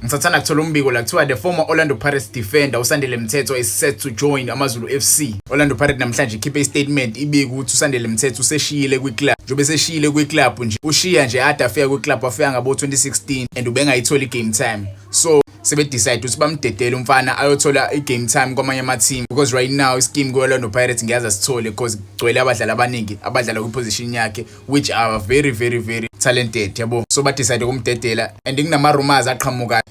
Ngisathanda kuthola umbiko la kuthiwa the former Orlando Pirates defender uSandile Mthethwa is set to join AmaZulu FC. Orlando Pirates namhlanje ikhiphe istatement ibika ukuthi uSandile Mthethwa useshiyile kwiclub. Njengoba eseshiyile kwiclub nje, ushiya nje ade afika kwiclub wafika ngabo 2016 and ubengayitholi game time. So sebedecide ukuthi bamdedele umfana ayothola i-game time kwamanye ama-team because right now ischeme ku-Orlando Pirates ngiyazi asithole because kugcwele abadlali abaningi abadlala kwi-position yakhe, which are very, very, very talented, yabo. So badecide ukumdedela and kunama-rumors aqhamuka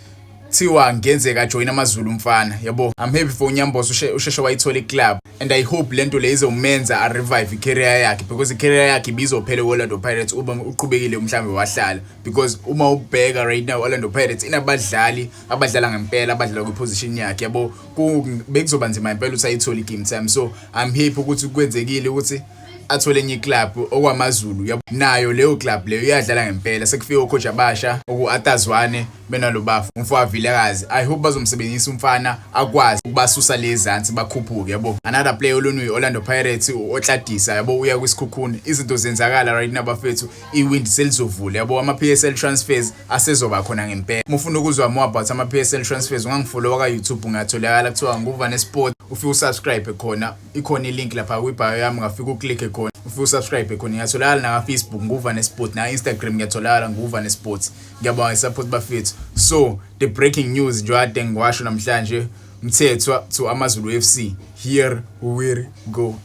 kuthiwa ngenzeka ajoyina AmaZulu umfana, yabo. I'm happy for uNyambose, usheshe wayithola iclub and I hope lento le izomenza a-revive i-career yakhe because i-career yakhe ibizophela ku-Orlando Pirates uma uqhubekile mhlawumbe wahlala, because uma ubheka right now, Orlando Pirates inabadlali abadlala ngempela abadlala kwi-position yakhe, yabo. Bekuzoba nzima impela ukuthi ayithole i-game time, so I'm happy ukuthi kwenzekile ukuthi athole enye iclub okwamaZulu, yabo. Nayo leyo club leyo iyadlala ngempela, sekufike ocoach abasha oku-Atazwane benalo bafu umfowabo Vilakazi. I hope bazomsebenzisa umfana akwazi ukubasusa lezansi bakhuphuke, yabo. Another player olunwe Orlando Pirates, uOtladisa, yabo, uya kwiSekhukhune. Izinto zenzakala right now, bafethu, iwindi selizovula, yabo. Ama PSL transfers asezoba khona ngempela. Uma ufuna ukuzwa more about ama PSL transfers, ungangifollowa ka YouTube, ungatholakala kuthiwa nguVane Sport, ufike usubscribe khona, ikhona ilink lapha kwi-bio yami, ungafika uclick khona, ufike usubscribe khona. Ngiyatholakala naka Facebook nguVane Sport, na Instagram ngiyatholakala nguVane Sports. Ngiyabonga isupport, bafethu. So the breaking news nje kade ngiwasho namhlanje, Mthethwa to AmaZulu FC, here we go.